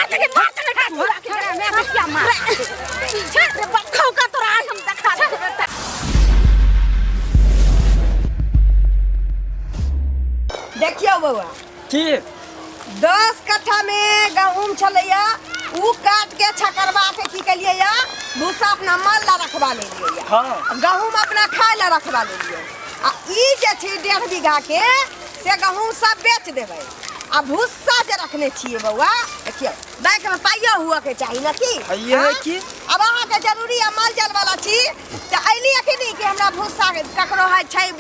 के मार के लगा तोरा के मैं के क्या मार छोड़ रे बखौ का तोरा आज हम देखा देबै। देखियौ बौआ। की? 10 कट्ठा में गहूम छलैया, उ काट के छकरवा के की केलियै या भूसा अपना माल ला रखवा लेलियै या। गहूम अपना खाय ला रखवा लेलियै। आ ई जे छै 1.5 बीघा के से गहूम सब बेच देबै आ भूसा जे रखने छियै बौआ, देखियौ बैंक में पाइयो हुअ के चाही ना की? हइये है की? अब अहाँके जरूरी है माल जाल वाला छी तऽ अयली अखनी कि हमरा भूसा ककरो है छै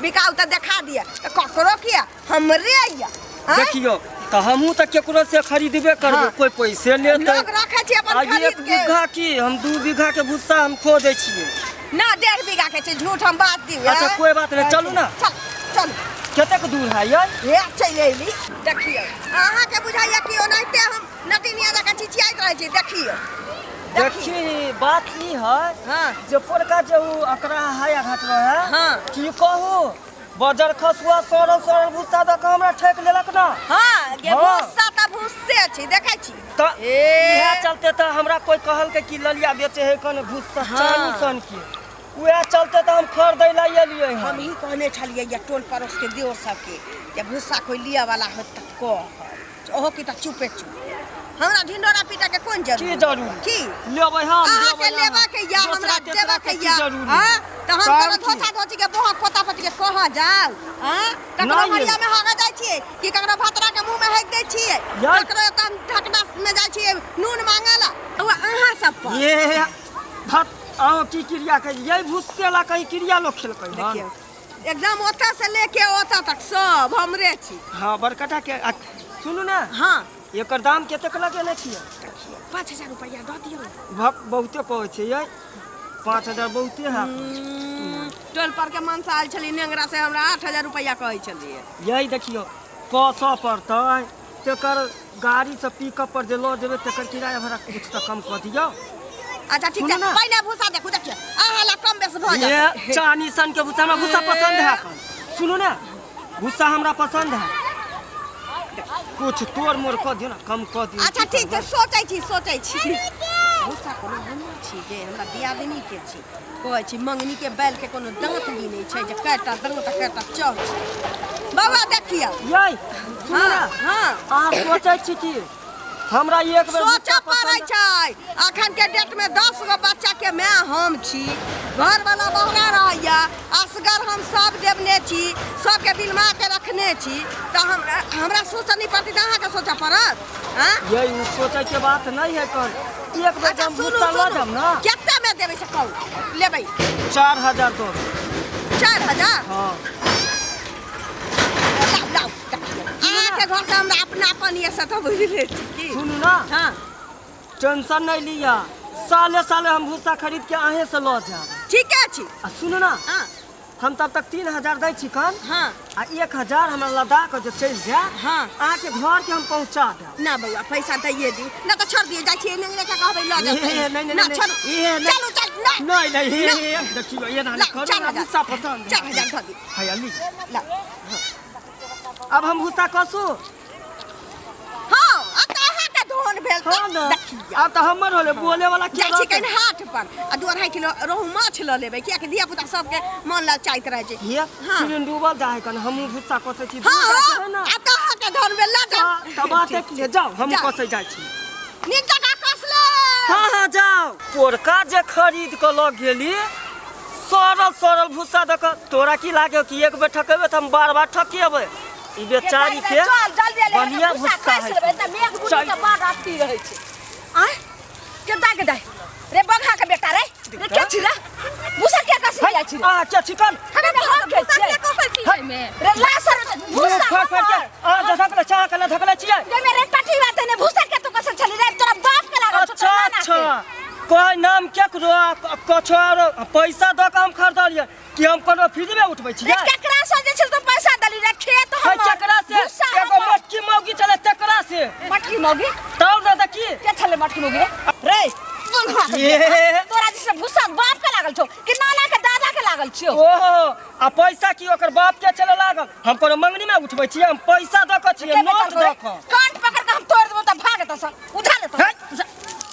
बिकाउ तऽ देखा दिअ, तऽ ककरो किया हमरे अइया, आँय? देखियौ तऽ हमहूँ तऽ केकरो से खरीदबे करबै। हाँ। कोई पैसे लेतै। लोग रखै छै अपन आ एक खरीद के। बीघा की हम 2 बीघा के भूसा हम खो दै छियै। ना 1.5 बीघा के छै, झूठ हम बात दी। अच्छा कोई बात नहीं, चलू ना। चल चल। कतेक दूर है यै? हे चलि अयली। देखियौ अहाँके बुझाइया कि ओनाहिते हम नटिनिया जकाँ चिचियाइत रहै छी। देखियौ देखी बात ई है हाँ। जे पोरका जे उ अकरा हाया घाट रहे हाँ। की कहू बजर खसुआ सड़ल सड़ल भूसा दऽ कऽ हमरा ठकि लेलक ना। हाँ, गे हाँ। भूसा तऽ भूसे छी, देखै छी। तऽ ए। इएह चलते तऽ हमरा कोई कहलकै कि ललिया बेचे है कन भूसा हाँ। चानी सन के, उएह चलते तऽ हम खरीदै ला एलियै हन। हम ही कहने छलियै या टोल पड़ोस के दियोर सबके जे भूसा कोई लिअ वाला होत तऽ कह, ओहो की तऽ चुपे चुप। हमरा ढिंढोरा पीटऽ के कोन जरूरी? की जरूरी? की? लेबै हम, अहाँके लेबै लेबऽ के या दोसरा हमरा तेसरा देबऽ के के की या? जरूरी? हाँ? तऽ हम तब कोनो की? धोछा धोची के बोहा पोता पोती के कह जाउ, हाँ? ककरो नहि। मरिया में हगऽ जाइ छियै कि ककरो भतरा के मुँह में हगि दै छियै? यार। ककरो एतऽ ढकना में जाइ छियै नून मांगऽ ला? ओ अहाँ सब पर। ये धत, अहाँ की क्रिया करी? यही भूसे ला कहीं क्रिया लोग खेलकै हन। देखियौ एकदम ओतऽ से लेके ओतऽ तक सब हमरे छी। हाँ बड़कटा के, आ, सुनू ना। हाँ। एकर दाम कतेक लगेने छियै? 5000 रुपया दऽ दियौ। बहुते कहै छै यै, 5000 बहुते है। टोल पर के मनसा आयल छली नेंगरा से, हमरा 8000 रुपया कहै छलियै। यही देखियौ कसऽ पड़तै, तेकर गाड़ी से पिकअप पर जे लऽ जेबै तेकर किराया भाड़ा कुछ तऽ कम कऽ दियौ। अच्छा ठीक छै, सुनू ना। पहिने भूसा देखू, देखियौ अहाँ ला कम बेस भऽ ये जायत। चानी सन के भूसा, हमरा भूसा पसंद है। सुनू ना, भूसा हमरा पसंद है, कुछ तोड़ मोड़ कऽ दियौ ना, कम कऽ दियौ। अच्छा ठीक छै, सोचै छी सोचै छी। भूसा कोनो हमर छी जे हमरा दियादनी के छी। कहै छी मंगनी के बैल के कोनो दाँत गिनै छै जे कएटा दाँत आ कएटा चाउर छै। बाबा देखियौ। यै सुनू हाँ, ना। हाँ। अहाँ सोचै छी कि हमरा एक बेर सोचऽ भूसा पड़ै पसंद छै। अखन के डेट में 10 गो बच्चा के माय हम छी, घर वाला बहरा रहैया, असगर हम सब देवने छी, सबके बिलमा के रखने छी, तऽ हमरा सोचऽ नहि पड़तै तऽ अहाँके सोचऽ पड़त? हाँ? यै उ सोचै के बात नहीं है कन। एक बेर अच्छा, जब सुनू, भूसा लऽ सुनू। जाब ना। कते में देबै से कहू, लेबै? 4000 दो। 4000? हाँ। लाउ, लाउ, देखियौ। अहाँके घर से हमरा अपनापन ये से तऽ बुझले छी की? सुनू ना। हाँ। टेंशन नहीं लिया, साले साले हम भूसा खरीद के अहें से लऽ जाब। ठीके छी। आ सुनू ना। हाँ। हम तब तक 3000 दै छी कन। हाँ। आ 1000 हमरा लदा के जे चलि जाय। हाँ। अहाँके घर के हम पहुंचा देब। ना बौआ पैसा दैये दियौ, ना तऽ छोड़ दियौ, जाइ छियै नेंगरे के कहबै लऽ जेतै। ए, नहीं, नहीं, ना, नहीं, छोड़ू। ए, नहीं। चलू, चल, ना। नहीं, नहीं, ए, ना। ए, देखियौ, एना ला, नहि करू, चारि हमरा हजार। भूसा पसंद है। 4000 धऽ दियौ। हैया, ली। ला। अब हम भूसा कसू? हाँ, अब तऽ अहाँके धोन भेल तऽ हाँ ना। देखियौ। आब तऽ हमर होलै, बोले वाला के जाइ छी रहतै? कनि हाट पर आ 2-2.5 किलो रोहु माछ लऽ लेबै, कियाकि धिया पुता सबके मन ललचाइत रहै छै। हे, हाँ। चिड़िन डूबल जाइ कन, हमहूँ भूसा कसै छी। हाँ, दू हाँ, गोटा छै ना। आब तऽ अहाँके धोन भेल, लऽ जाउ। हाँ, तऽ बाते की है, जाउ, हमहूँ जाउ। कसै जाइ छी। नीक जकाँ कस ले। हाँ, हाँ, जाउ। पोरका जे खरीद कऽ लऽ गेली सड़ल सड़ल भूसा दऽ कऽ, तोरा की लागे कि एक बेर ठकेबै तऽ हम बार बार ठकेबै? ई बेचारी के चल, जल्दी ले, बढ़िया भूसा भूसा खसि है। लेबै, तऽ मेघ बुनी चल। के बड़ राति रहै छै। आँय? के दाय के दाय? रे बघा के बेटा रे, रे के छी रे? भूसा के कसै जाइ छी रे? आ, के छिकन? हमे भाग के भूसा छियै। के कसै छी एहिमे? रे लासर भूसा फट फट के, हमर। आ, जे धकले, चाह के धकले छियै। गे मेरे टटी बात ने भूसा के तू कसै छली रे, तोरा बाप के लागल छौ, अच्छा, तोरा नाना के। अच्छा। कोई नाम केकरो, कछो आरो, पैसा दऽ कऽ हम खरीदलियै कि हम कोनो फ्री में उठबै छियै? रे केकरा से जे छै तो पैसा दली रे, खेत है हमर, केकरा से? भूसा एगो हमर। मटकी मौगी छलै तेकरा से। मटकी मौगी? तब ने देखी। के छलै मटकी मौगी रे? रे, बंधुआ के ये। बेटा, तोरा जैसे भूसा बाप के लागल छौ कि नाना के दादा के लागल छौ? ओहो, आ पैसा की ओकर बाप के चले लागल? हम कोनो मंगनी में उठबै छियै, हम पैसा दऽ कऽ छियै, के नोट बेचल दऽ रे? कऽ। कान पकड़ के हम तोड़ देबौ तऽ भाग एतऽ सँ। उठा।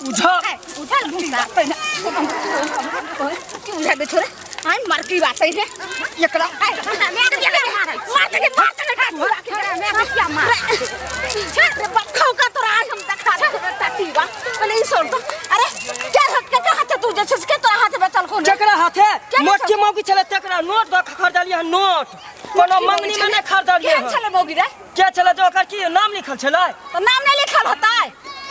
उझल। उझल भूसा पहिने की उझल दे छोरे आई मरकी बात है रे। एकरा मार दे मार दे मार क्या मार छोड़ रे बखौ का तोरा आज हम देखा दे ताती बा पहले ई छोड़ तो। अरे क्या हाथ के हाथ तू जे छस के तोरा हाथ बेचल कोन जकरा हाथे क्या मोटकी मौगी छलै तकरा नोट दऽ के खरीदलियै हन नोट, कोनो मंगनी में नहि खरीदलियै केहन हन। छलै मौगी रे? के छलै जे ओकर की नाम लिखल छलै? तो नाम नहीं लिखल होतै,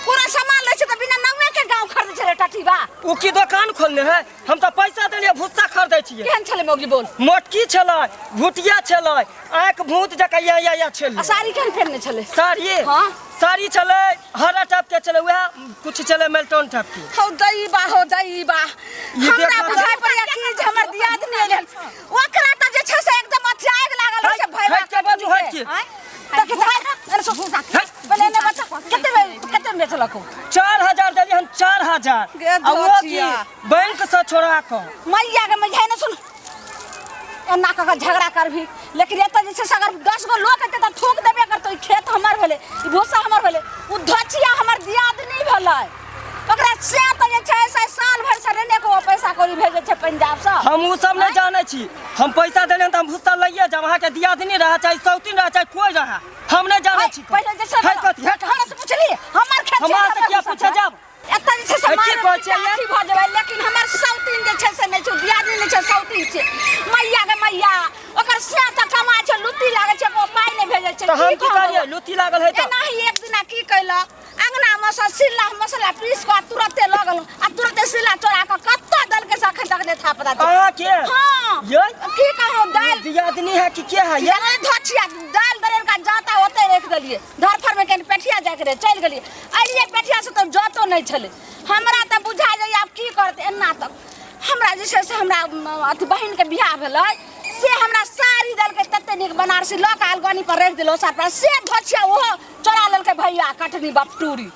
पूरा सामान लै छै तऽ बिना नामे के गांव खरीदै छलै टटीबा। ओ की दोकान खोलने है? हम तऽ पैसा देलियै भुस्सा खरीदै छियै। केहन छलै मौगी बोल? मोटकी छलै, भुटिया छलै, आँखि भूत जकाँ या या या छलै। आ साड़ी केहन पहिरने छलै? साड़ी? हाँ। साड़ी छलै हरा टाइप के छलै, वएह कुछ छलै मेल्टन टाइप के। हौ दैबा, हौ दैबा, ई हमरा देखा बुझाइ पड़ैया कि जे हमर दियादनी एलै हन, ओकरा तऽ जे छै से एकदम अथी आगि लागल रहै छै भैया। हटि के बाजू, हटि के। आँय? देखी तऽ, हट, अरे ससुर साथ। हट। पहिले एने बच्चा, कते में, कते में बेचलक ओ? 4000 देलियै हन, 4000। गे आ ओ की धोतिया। बैंक से छोड़ा कऽ। मैया के मैया ने सुन, एना कऽ कऽ झगड़ा करबही, लेकिन एतऽ जे छै से अगर 10 गो लोक एतै तऽ थूक देबे करतौ। ई खेत हमर भेलै, ई भूसा हमर भेलै, ओ धोचिया हमर दियादनी भेलै, ओकरा से तऽ जे छै से साल भरि से रेने के ओ पैसा कौड़ी भेजै छै पंजाब से। हम ओ सब नहि आँय? जानै छी, हम पैसा देलियनि तऽ हम भूसा लैये जायब। अहाँके दियादनी रहए चाहे सौतीन रहए चाहे कोइ रहए, हम नहि जानै छी। पहिले जे छै है कथी? है हमरा से पुछली हमर खेत हमरा छै, से हमर किया भूसा पूछे छै। जायब? एतऽ जे छै से है की मारे कहै छियै पीटे ये? अथी भऽ जेबै, लेकिन हमर सौतीन जे छै से नहि छै, दियादनी नहि छै, सौतीन छै। मैया गे मैया, ओकर से तऽ कमाइ छै, लुत्ती लागै छै, ओ पाइ नहि भेजै छै। तऽ हम की कहब? करियै? लुत्ती लागल है तऽ एनाही एक दिना की कयलक, अंगना में से सिल्ला मसाला पीस कऽ तुरते लऽ गेलहुँ आ तुरते सिल्ला चोरा कऽ कतऽ देलकै से अखन तक नहि था पता छै। अहाँके? हाँ। ये? की कहूँ, दालि दियादनी है कि के है ये? ये धोछिया दालि दरेर का जाता ओते राखि देलियै, धरफड़ में कनि पेठिया जाइके रहै, चलि गेलियै। अयलियै पेठिया से तऽ जतो नहि छलै। हमरा तऽ बुझा जाइए आब की करतै। एना तक हमरा जे छै से हमरा अथी बहिनके बियाह भेलै से हमरा साड़ी देलकै तते नीक बनारसी, लऽ कऽ अलगनी पर राखि देलहुँ साड़ी पर, से धोछिया ओहो चोरा लेलकै भैया कटनी बपटूरी।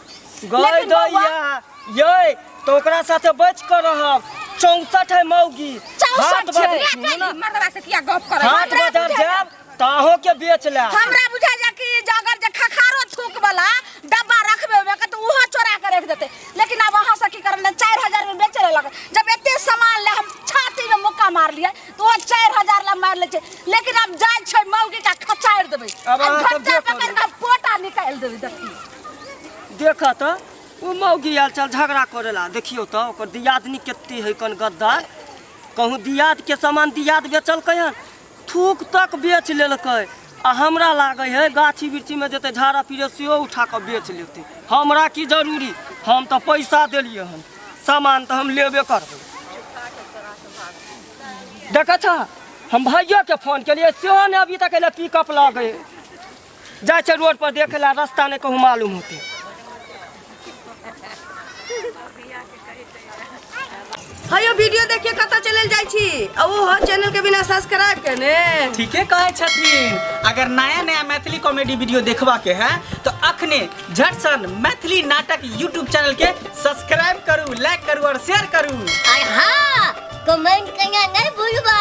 गई लेकिन बौआ- दैया ये तो ओकरा साथे बच कर रहब। 64 है मौगी। 64 हाथ छै। बाजार रे, सुनू ना। मर्दवा से किया गप करै? हाथ हमरा बाजार बुझाइ जायब ताहो के बेच ले। हमरा बुझा जा कि जे अगर जे खखारो थूक वाला डब्बा रखबे होबे के तऽ ओहो चोरा के रख देते। लेकिन आब अहाँ से की करब ने, 4000 में बेचे लेलक। जब एते सामान ले हम छाती में मुक्का मारलियै तऽ ओ 4000 ला मारि लै छै। लेकिन आब जाइ छै मौगी के खचारि देबै, आब आ अहाँ सब घट्टा जे पकड़ि करू। कऽ पोटा निकालि देबै। देखियौ देखऽ तऽ ओ मौगी आयल चल झगड़ा करेला। देखियौ तऽ ओकर दियादनी कते है कन गद्दार, कहूँ दियाद के सामान दियाद बेचलकै हन, थूक तक बेच लेलकै। आ हमरा लागै है गाछी वृक्षीमे जेतै झाड़ा पीरे सेहो उठा कऽ बेच लेतै। हमरा की जरूरी, हम तऽ पैसा देलियै हन, सामान तऽ हम लेबे करबै। देखै छह हम भाइयोके फोन केलियै सेहो नहि अभी तक एलै। पिकअप लऽ गए जाइ छै रोड पर देखे ला, रास्ता नहि कहूँ मालूम होतै। हाँ यो वीडियो देखिए कतऽ चलल जाइ छी, आ ओ चैनल के बिना सब्सक्राइब केने। ठीके कहै छथिन। अगर नया नया मैथिली कॉमेडी वीडियो देखबा के है तो अखने झटसन मैथिली नाटक यूट्यूब चैनल के सब्सक्राइब करू, लाइक करू और शेयर करू। और हाँ, कमेंट करना नहीं भूलबा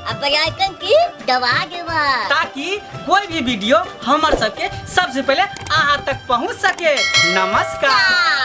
आ बेल आइकन की दबा देबा, ताकि कोई भी वीडियो हमर सबके सबसे पहले अहाँ तक पहुँच सके। नमस्कार।